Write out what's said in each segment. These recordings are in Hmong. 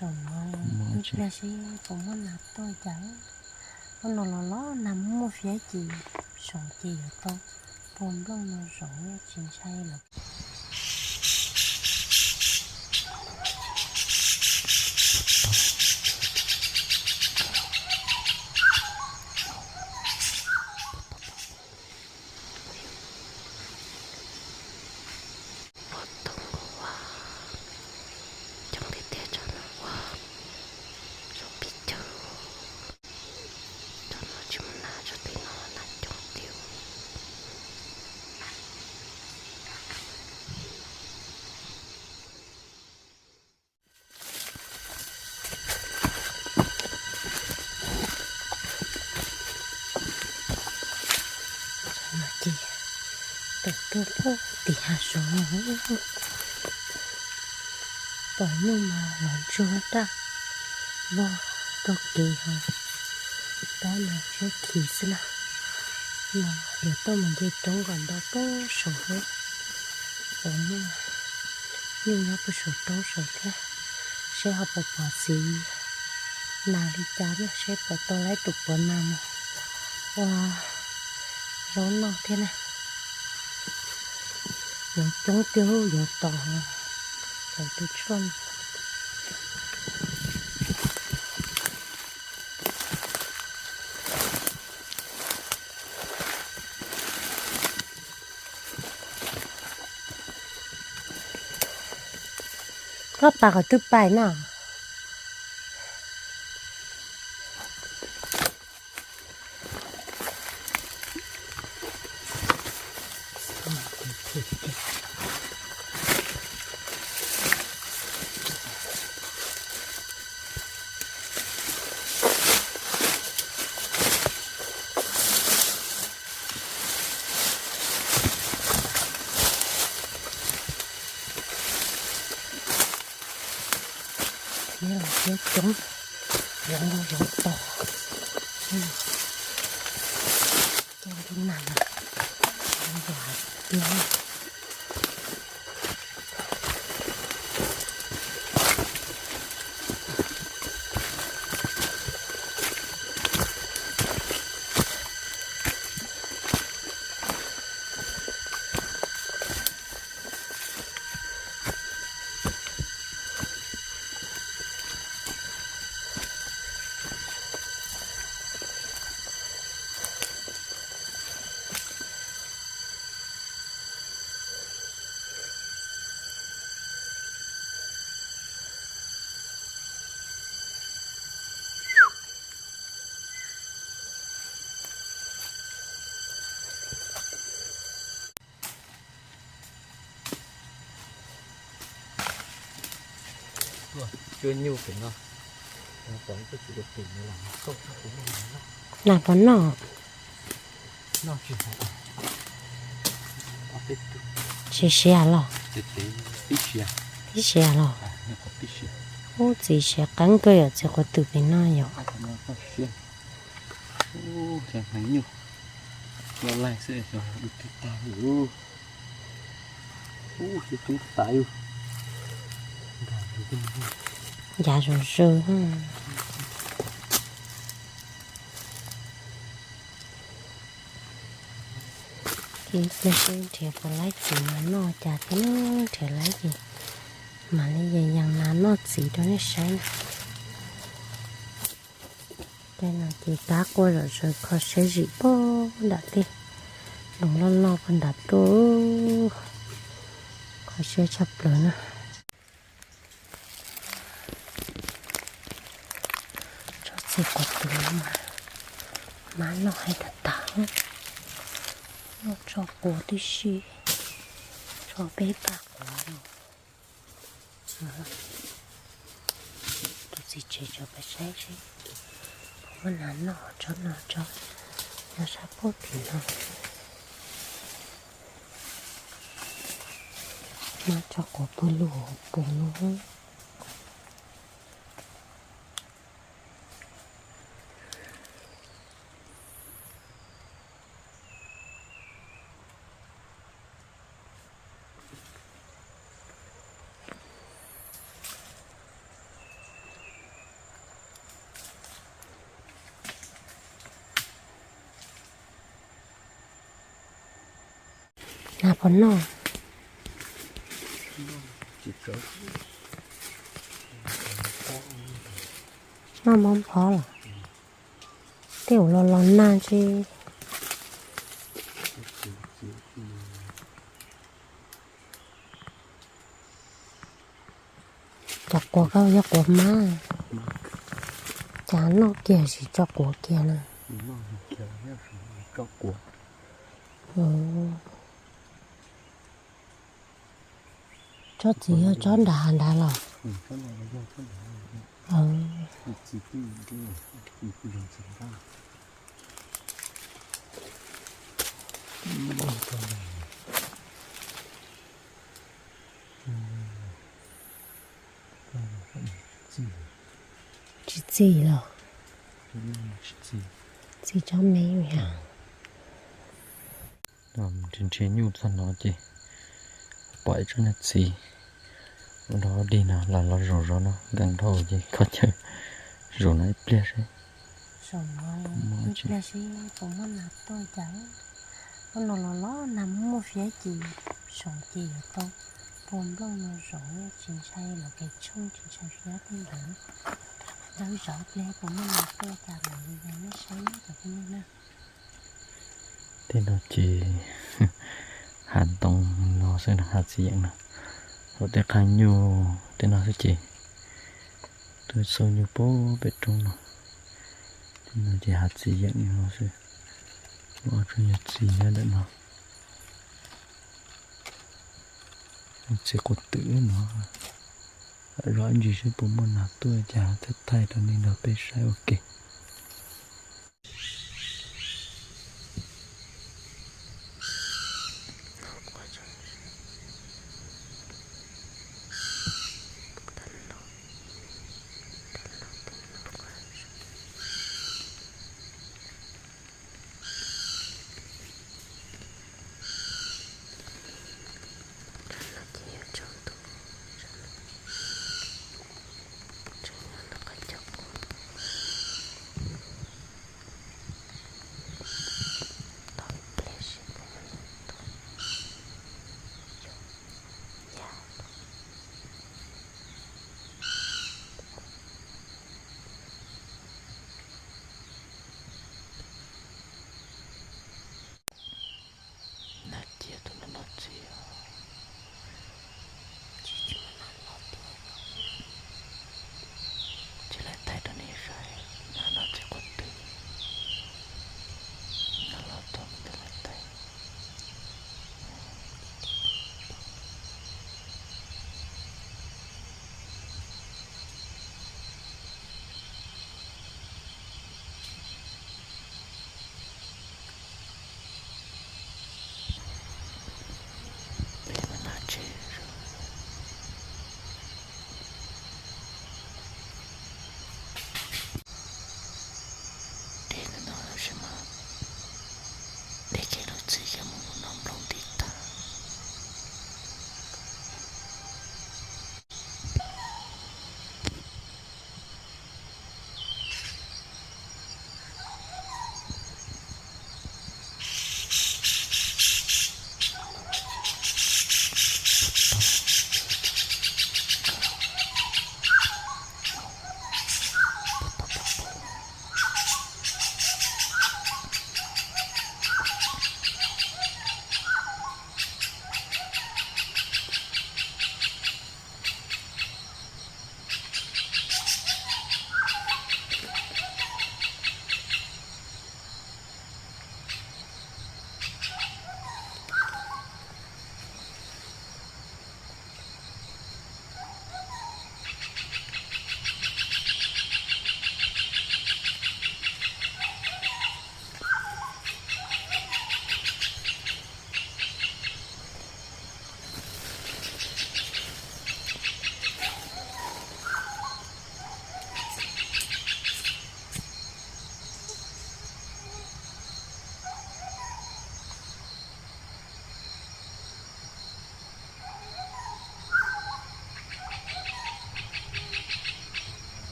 Zaum no ib pliag seb puas muaj nas tuaj cas. Hnub no los los nag muaj fiab ces zaum ces yuav tau pua nplooj no zaum tsis ntshai lawm. Ua tau ua coob tiag tiag, tsob no ua zoo pib caug. Tsob no tsis muaj nas, tsob tim no nas coob tiag. Ces tawm tuaj pug tim hav zoov no, pom nyuj mas los ntsuag daj vog taug kev ho pab los tsheb khi xwb na. No yuav tuaj mus nce roob kom nto pug saud thiab, puas muaj nyuj nyob pug saum roob saud thiab, seb ho puas pom txiv nas li cas na, seb puas tau laib tus puav nas mus ua zaub noj thiab na. Yuav coob tiag, yuav tos tus tshuaj no. Koj pais qhov twg pais no? Thiab los thiab coob, zoo no zoo tos, coob ntuj nag na, zoo hais tiag. Tuaj cuab nyuj pem no, pom ib tug txiv pem no, nas puas noj? Siav siav los? Tib siav los? Ub, txiv siav qeeb kawg yom, txiv quav twm pem no yom. Yav zoo zoo. Ces cia seb nrhiav puas laib txiv nas noj cas thiab, nrhiav laib ces mam li yees yees nas noj txiv rau nej saib na. Tej no ces tab quaj zom zaws kho siab zim pog nram tej, doos loj loj pog nram tuaj, kho siab tshaj plaws na. Tsob txiv quav twm mas mab noj heev tas tas, noj tso quav tib si, tso peb paj quav no. Tus txiv tsev tso peb saib seb puas muaj nas noj tsob no tso, nyob sab puag tim no. Mab tso quav pw lug hauv pus no. Nag puas noj? Noj mob npho los? Tej zaum los los nag ntshe. Cov quav ko yog quav mab, cas noj kiag tsis tso quav kiag na. Tsob txiv yog tsob nrad nrad los? Tsis txi los? Txi tsob me yom. Nrhiav nrhiav nyuj txog no ces pom ib tsob nyuj txiv ua nrog dig no los los zaum zov no nkees dhau ces kho chaw zaum no ib pliag seb. Ib pliag seb puas muaj nas tuaj cas. Hnub no los los nag muaj fiab ces saum ces yuav tau pua nplooj no zaum, tsis ntshai los kev tshooj tsis ntshai fiab tej ntawd. Dawb zov pliag puas muaj nas tuaj cas los yog nej saib cov phooj ywg na. Tej no ces hav ntoo no xwb no, hav txiv yeem no. Hauv tej qhov nyuj tej no xwb ces twb xauj nyuj puag pem roob no. Tej no ces hav txiv yeem no xwb. Muaj ob tsob nyuj txiv nyob ntawm no. Txiv quav twm no. Zov ib ntsis seb puas muaj nas tuaj cas thaij thaij rau nej nrog peb saib ua ke.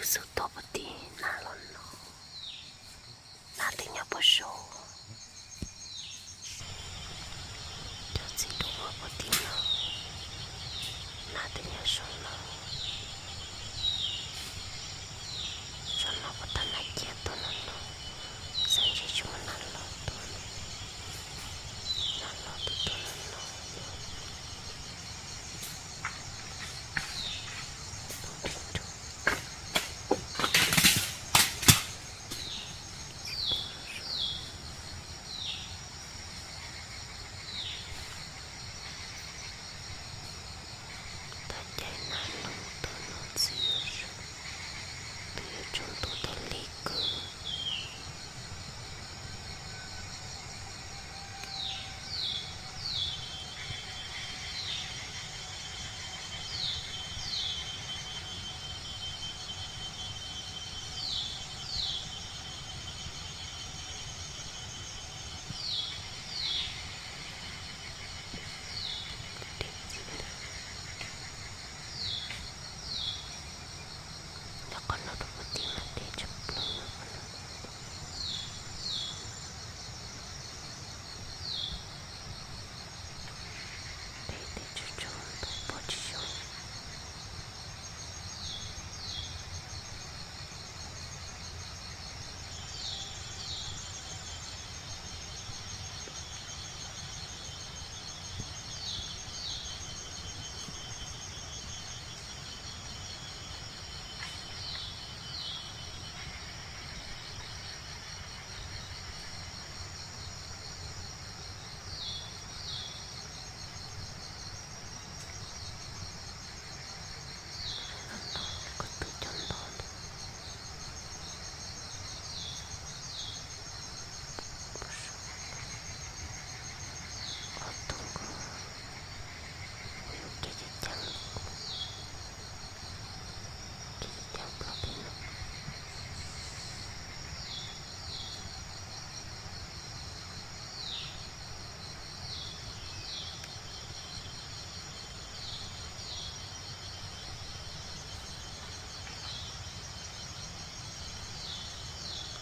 Xub tuaj puag tim nag los no, nag twb nyob puag saud. Cov txiv dub muaj puag tim no, nag twb nyob saum no. Saum no puas tag nag ciaj tuaj no no, xav ntshe tsis muaj nag los tuaj no, nag los twb tuaj no no. Tag cai nag los tuaj no txiv, twb yuav tsaus ntuj tau li kawg. Cov qhov no rau puag tim mas deb tshaj plaws no. Deb deb tshaj tshaj, pom tsis zoo. Koj twb cov ntoo, ob tug nkaus, ua yus kev caj ceeb, kev caj ceeb plaub peb no.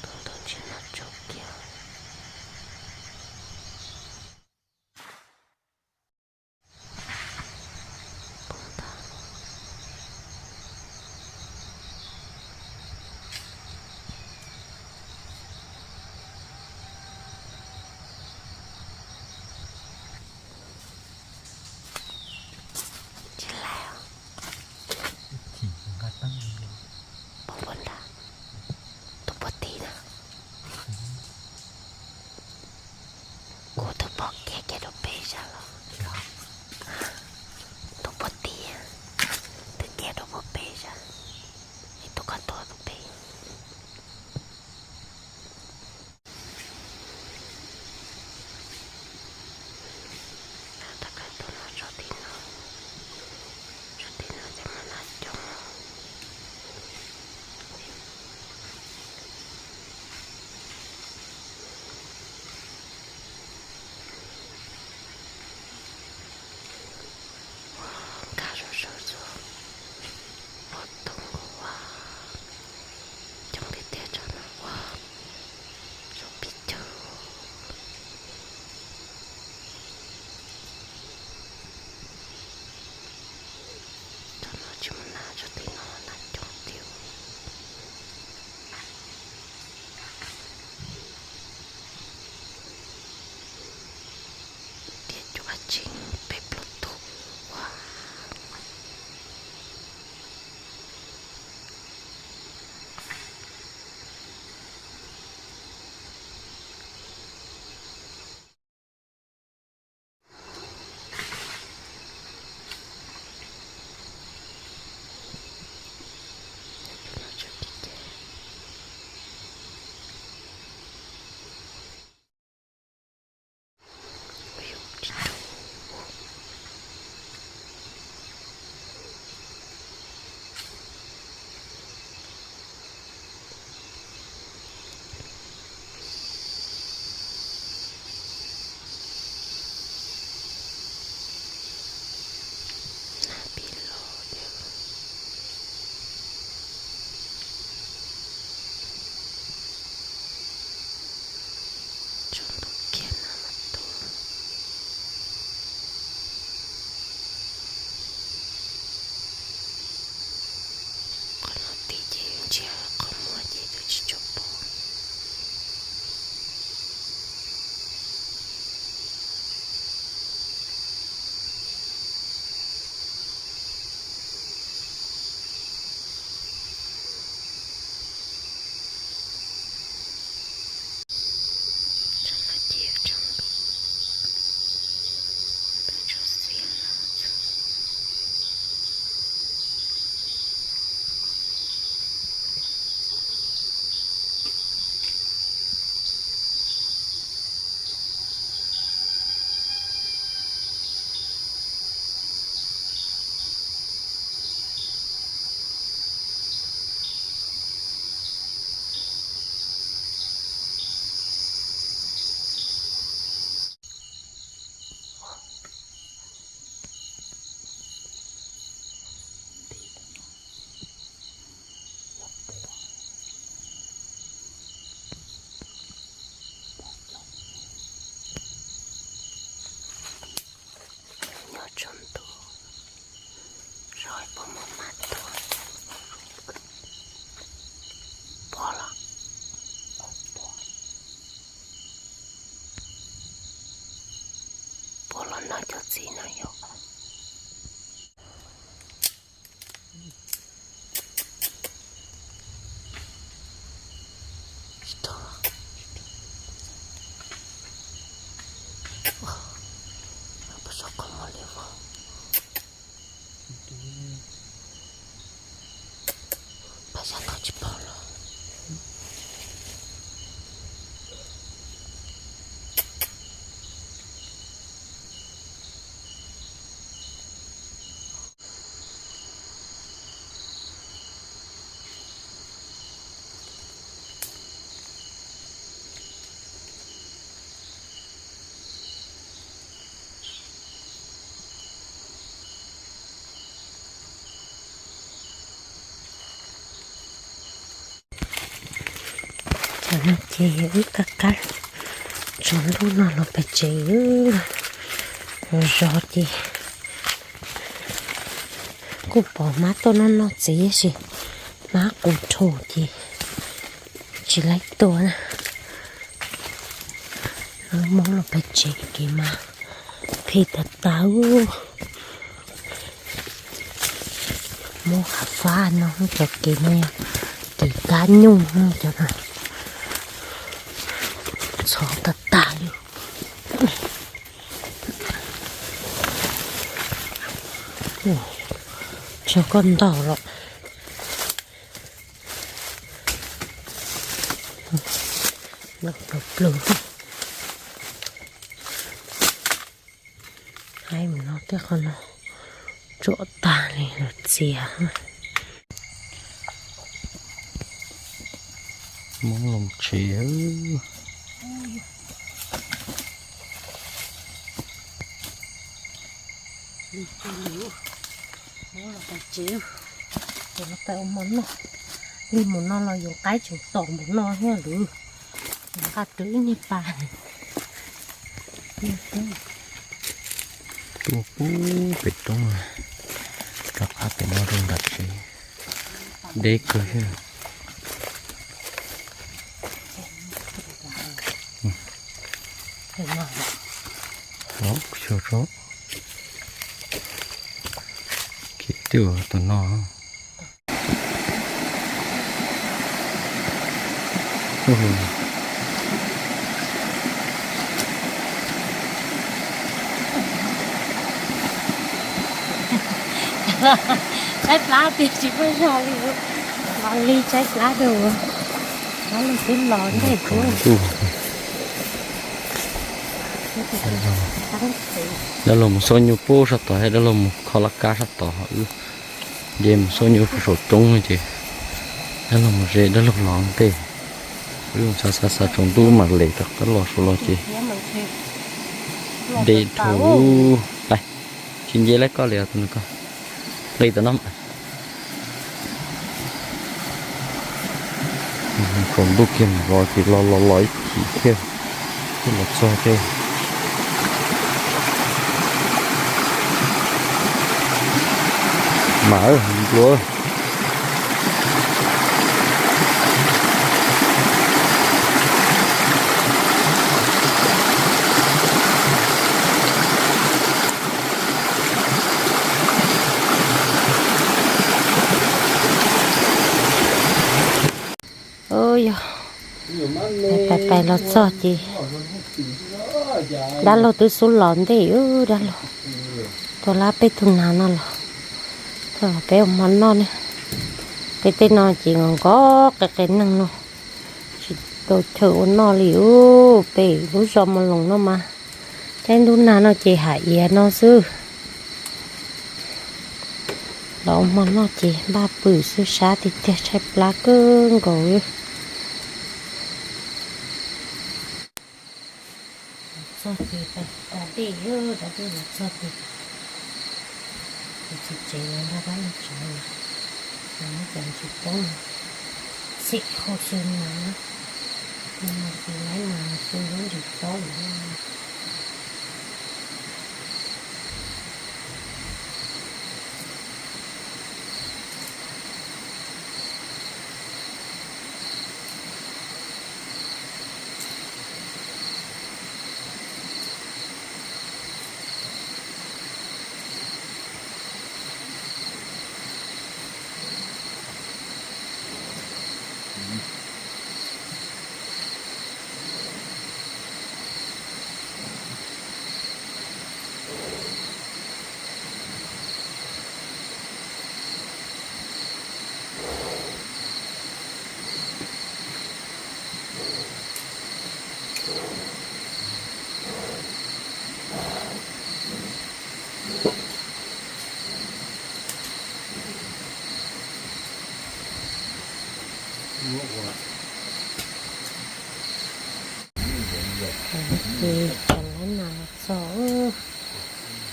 Tus ntoo ntsia no tsaus kiag. Poob ntag. Tsis laib os. Poob puag nrad, tus puag tid na. Kuv twb pom kiag kiag rau pem zaj los. Tus puag tid, twb kiag rau puag pem zaj, ib tug koj tuag tus pem. Nag rov qab tuaj no tso tim no, tso tim no ces mas nag coob. Ua nkag saum sawv xwb, ua tau nkaus ua, coob tiag tiag tso no ua, zoo pib caug. Tso no tsis muaj nag, tso tim no nag coob tiag. Tiag cuaj tsib peb plaub tug ua. Ua yus tsis tau ua txiv no yog. Pab sab tod tsis pom los. Ces wb qab qab tsaus ntuj no los pem tsev, zov ces kuj pom hmab tuaj noj noj txiv tab sis hmab qus rhu ces tsis laib tua na. Mob los pem tsev kev mas phem tag tag. Mob qhov fab no, cov kev no yog kev kab nyuj no, cov no txhov tag tag li. Tso koj ntaus los. Ntaus plws plws. Haib mus no tej qhov no tsuam tag li los txias. Mob los tsev. Mob los tsev, ces los pem ua hmo noj. Li mus no los yuav qaib tseem tom mus no thiab lawm. Nqa rau ib niag pas. Tuaj pub pem roob, rov qab pem no rau nram tsev. Deb kawg thiab. Xyov tso, kev twb ua tus no. Tshaib plab tiag tsis muaj zog li, los li tshaib plab dua. Dab laug twb los ntej kuv. Dab laug mus xauj nyuj pub sab tod, dab laug mus kho laj kab sab tod, wb nce mus xauj nyuj pub saum roob ces dab laug mus ze dab laug los ntej. Wb mus xav xav xav tsaus ntuj mam lem rov qab los saud los ces deb dhau. Tsis nce lawm koj li os, tus nus koj nqis tom no. Tsaus ntuj kiag mus los ces los los los ib chim thiab, thiaj los txog thiab. Mas nplua. Yog pais pais los txog ces dab laug twb xub los ntej, dab laug tuaj lab peb tug nas no los, peb ua hmo noj ne. Peb tej no ces nkos nkos qe qe neeg no, tsis tau chaw ua noj li. Peb lub zos Mos Loos no mas caij ntuj nag no ces hav iav no xwb. Los ua hmo noj ces npaj pw xwb, sab tiag tiag, tshaib plab kawg nkaus li. Txog ces pais da dej, da dej los txog ces kuv txiv tsev los nrog dab laug tsev los, los muab cov ntsis poob txhim hauv xwb mas, mas tsis laib mas xwb lub ntsis taub lawm. Ces tseem lawv nas los txog,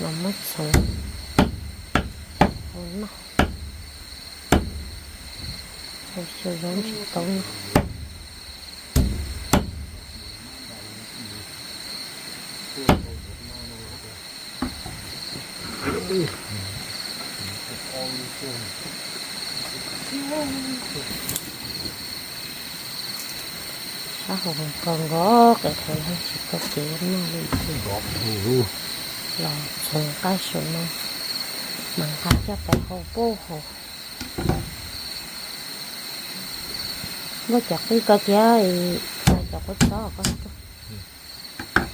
los muab txhoov ua noj, ua xyaw zaub ntsis taub noj. Sab hauv nkaus nkaus, qe qe tsis tau kev noj li thiab. Los txhoov qab saum no, mas nqa coj pem hauv pub hauv. Muab cov qij ko thiab, cov kua txob ko,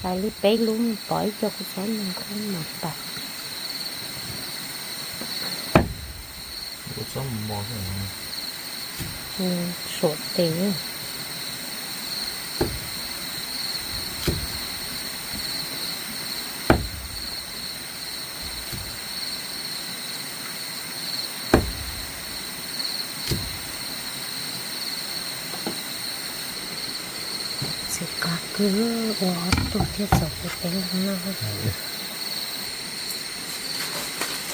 hlais li peb lub, pov ib co kua txob no koj mam tas. Suam tes. Txiv qab kwb ua ob tug thiaj txaus peb leeg noj.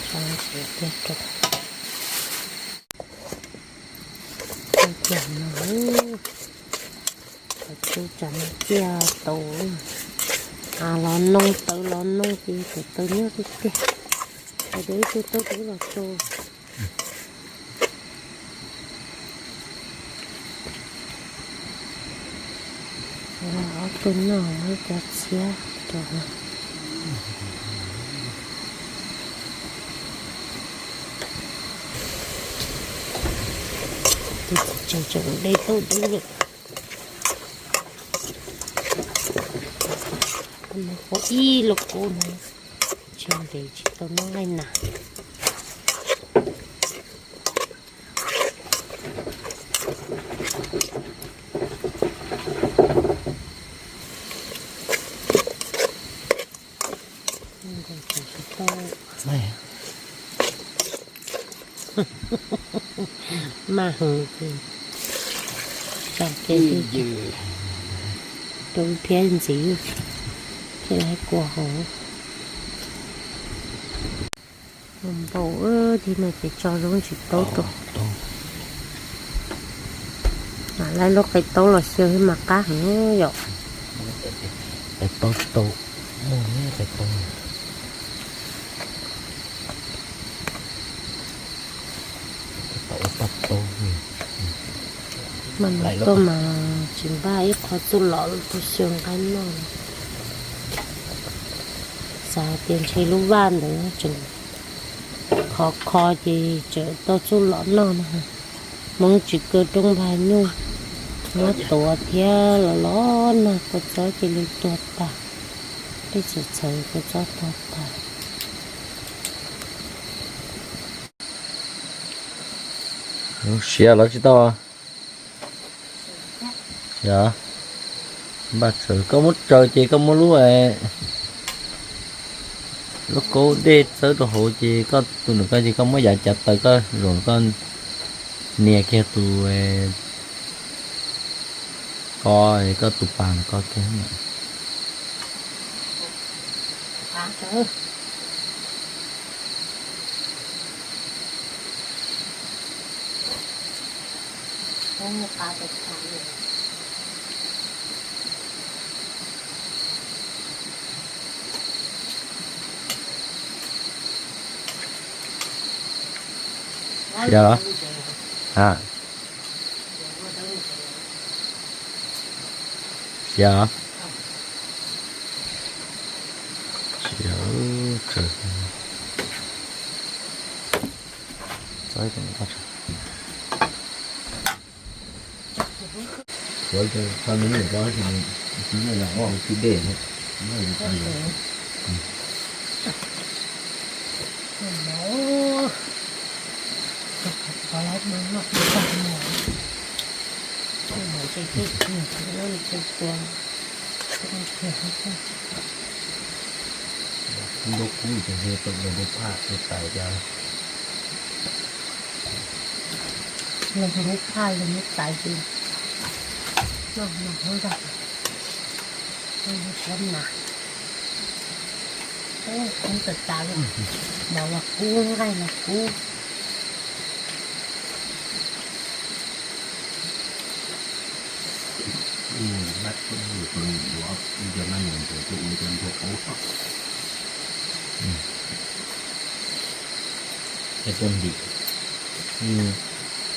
Tso ntsis tiag rau. Ua cas no, thaum tsis tso no ciaj tau. Av los noo, tawv los noo ces thaum tawv nyob tiag tiag. Thaum thaum ib tug tub tub los tso. Ob tug no muab cov txhiab rau. Tus txiv tseem tseem de tau dub lawm. Ua ib lub kub no, tsis ntev tsis tau noj nqaij nas. Maj heev ces tso kev rau phiab ntxiv thiaj li kua hauv. Npaum li no ces tso zaub ntsis taub rau. Mam laib lub qe taub los xyaw mas qab heev yom. Qe taub tau, muaj qe taub. Mas no tuaj mas tsis npaj ib qho txuj lom rau xyaw nqaij noj. Xav tias ntshe lub vaj ntawd tseem khov kho ces tseem tau txuj lom noj no. Hmoob tsis kaw rooj npag nyuj, muab tuav thiab los los nag kua txob cia li tuag tag. Tej txawv txawv kua txob tuag tag. Siav los tsis tau. Yog, npaj tsaws, koj muab tsaws ces koj muab lub, lub kaub dej txawb rau hauv ces koj tus nws koj ces koj muab yav cav taws koj zaum koj nias kiag tus ko, koj tus pas ko kiag. Siav los? A, siav, siav, tsaws, txawb, txawb. Kuv tso me nyuam ko, tib dej. Ntuj kub ces ntuj phaj ntuj tais cas. Los ntuj phaj los ntuj tais ces noj mov ntag. Noj mov na. Kub tas tas li. Mov los kub, nqaij los kub.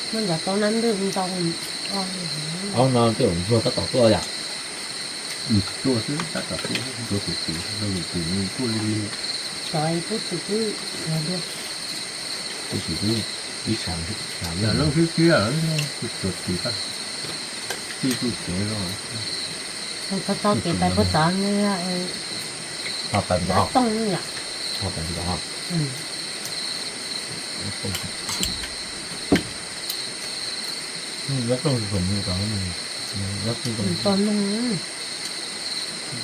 Muab ntov tau nab ntwj ntau. Ob no tej zaum ntsuag tab tom tuaj yom? Tuaj xwb, tab tom tuaj, ntsuag tus twm, ntsuag tus twm tuaj li li. Tov ib tug twm twb ntsuag dua. Tus twm twb ib sab, sab lawm. Lawv sib tiab, tus twm tag, tij tus tsev los. Tau tau kev pais puag tod, ho pais ntov, tooj yom, ho pais ntov. Nyob rooj tsis tau nug, nyob rooj tsis tau nug,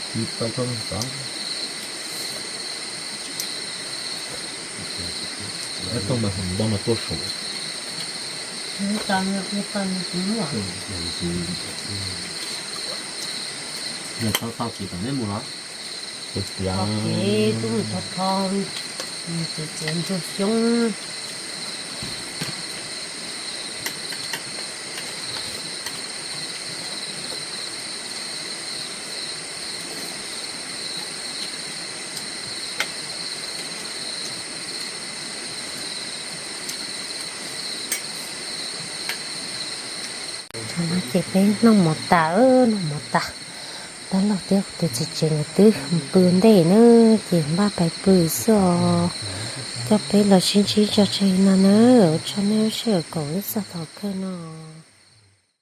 tsis tau tau nug tod. Nyob rooj mas hum npoj mas tuaj saum. Nyob tau tsis tau neb mus los? Ces tub mus thov thov, txiv txiv ntsuag xyoob. Thaum no ces peb noj mov tas, noj mov tas, dab laug thiab kuv tus txiv tsev nkawd twb mus pw ntej na, ces npaj pais pw xwb os. Coj peb los sib ntsib tso tseg no na, ua tsaug nej lub sij hawm koom wb txog thaum kawg no.